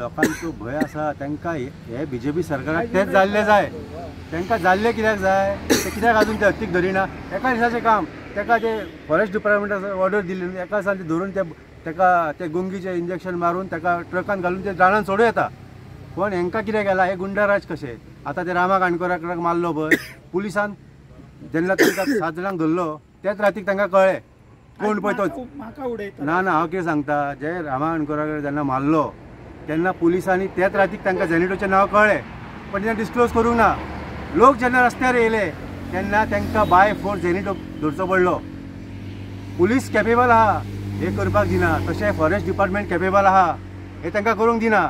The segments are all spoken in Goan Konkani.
लोकांचो भंय आसा तांकां हे बीजेपी सरकाराक तेच जाल्ले जाय. तांकां जाल्ले कित्याक जाय ते कित्याक अजून ते हत्तीक धरिना. एका दिसाचें काम ताका ते फॉरेस्ट डिपार्टमेंटान ऑर्डर दिली एका दिसान ते धरून ते ताका ते गुंगीचें इंजेक्शन मारून ताका ट्रकान घालून ते रानान सोडूं येता. पण हेंकां कितें केलां हे गुंडाराज कशें. आतां ते रामा काणकोराक मारलो पळय पुलिसान जेन्ना तांकां 7 जाणांक धरलो त्याच रातीक तांकां कळ्ळें कोण पळय तो. ना ना हांव कितें सांगता, जे रामा काणकोराक जेन्ना मारलो तेन्ना पुलिसांनी त्याच रातीक तांकां झेनिटोचें नांव कळ्ळें, पण तेन्ना डिस्क्लोज करूंक ना. लोक जेन्ना रस्त्यार येयले तेन्ना तांकां बाय फोर्स झेनिटो धरचो पडलो. पुलीस कॅपेबल आहा हे करपाक दिना, तशें फॉरेस्ट डिपार्टमेंट कॅपेबल आहा हे तांकां करूंक दिना.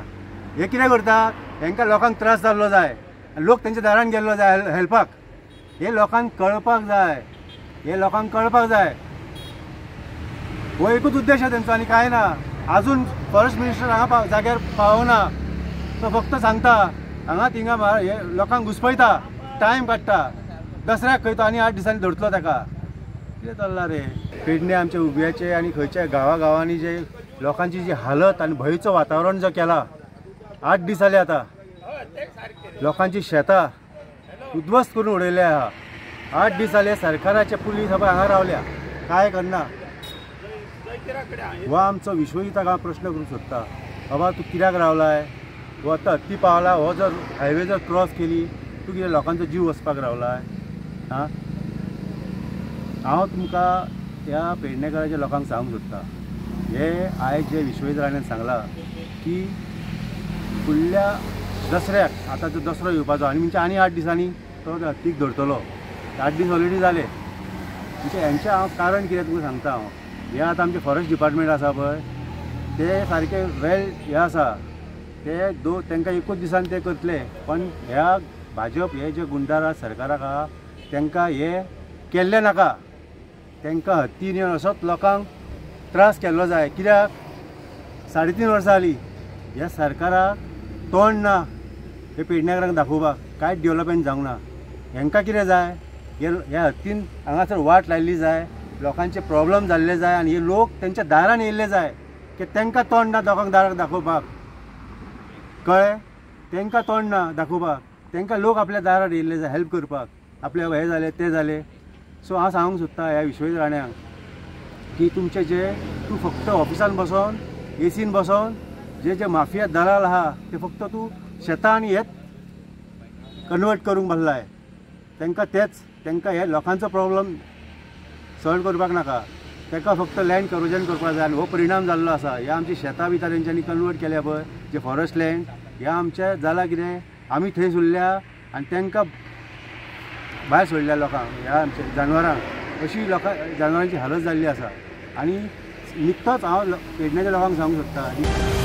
हे कितें करतात, हेंकां लोकांक त्रास जाल्लो जाय आनी लोक तेंच्या दारान गेल्लो जाय हेल्पाक. हे लोकांक कळपाक जाय, हे लोकांक कळपाक जाय. हो एकूच उद्देश आसा तेंचो आनी कांय ना. आजून फॉरेस्ट मिनिस्टर हांगा जाग्यार पावना, तो फक्त सांगता हांगा थिंगा हे लोकांक घुसपयता, टायम काडटा. दसऱ्याक खंय तो आनी 8 दिसांनी धरतलो ताका. कितें चल्लां रे पेडणे आमच्या उब्याचे आनी खंयच्या गांवागांवांनी जे लोकांची जी हालत आनी भंयचो वातावरण जो केला. 8 दीस जाले आतां लोकांची शेतां उद्ध्वस्त करून उडयल्या आहा. 8 दीस जाले सरकाराचे पुलीस हांगा रावल्या, कांय करना. हो आमचो विश्वजिताक हांव प्रश्न करूंक सोदता, बाबा तूं कित्याक रावलाय? हो आतां हत्ती पावला, हो जर हायवे जर क्रॉस केली तूं कितें लोकांचो जीव वचपाक रावलाय? आं, हांव तुमकां ह्या पेडणेकराच्या लोकांक सांगूंक सोदता, हे आयज जे विश्वजीत राणेन सांगलां की फुडल्या दसऱ्याक आतां जो दसरो येवपाचो आनी म्हणजे आनी 8 दिसांनी तो हत्तीक धरतलो. 8 दीस ऑलरेडी जाले. म्हणजे हेंचें हांव कारण कितें तुमकां सांगता. हांव हे आतां आमचें फॉरेस्ट डिपार्टमेंट आसा पळय ते सारके वेल हे आसा, ते तांकां एकूच दिसान ते करतले. पण ह्या भाजप हे जे गुंडाराज सरकाराक आहा तांकां हे केल्लें नाका. तांकां हत्ती येवन असोच लोकांक त्रास केल्लो जाय. कित्याक 3.5 वर्सां जालीं ह्या सरकाराक तोंड ना हे पेडणेकरांक दाखोवपाक, कांयच डेवलपमेंट जावंक ना. हेंकां कितें जाय, ह्या हत्तीन हांगासर वाट लायिल्ली जाय, लोकांचे प्रॉब्लम जाल्ले जाय आनी हे लोक तेंच्या दारान येयल्ले जाय की तांकां तोंड ना लोकांक दाराक दाखोवपाक. कळ्ळें? तांकां तोंड ना दाखोवपाक, तांकां लोक आपल्या दारार येयल्ले जाय हेल्प करपाक, आपले हे जाले ते जाले. सो हांव सांगूंक सोदता ह्या विश्वजीत राण्याक की तुमचे जे तूं फक्त ऑफिसान बसोन एसीन बसोन जे जे माफिया दलाल आहा ते फक्त तूं शेतां आनी हेच कन्वर्ट करूंक बसलाय. तांकां तेच तांकां हे लोकांचो प्रॉब्लम सॉल्व करपाक नाका, ताका फक्त लँड करोजन करपाक जाय. आनी हो परिणाम जाल्लो आसा. ह्या आमची शेतां बितां तेंच्यांनी कन्वर्ट केल्या पळय जे फॉरेस्ट लँड, ह्या आमचें जालां कितें आमी थंय सोडल्या आनी तांकां भायर सोडल्या लोकांक, ह्या आमच्या जानवरांक. अशी लोकां जानवरांची हालत जाल्ली आसा. आनी निकतोच हांव पेडण्याच्या लोकांक सांगूंक सोदता.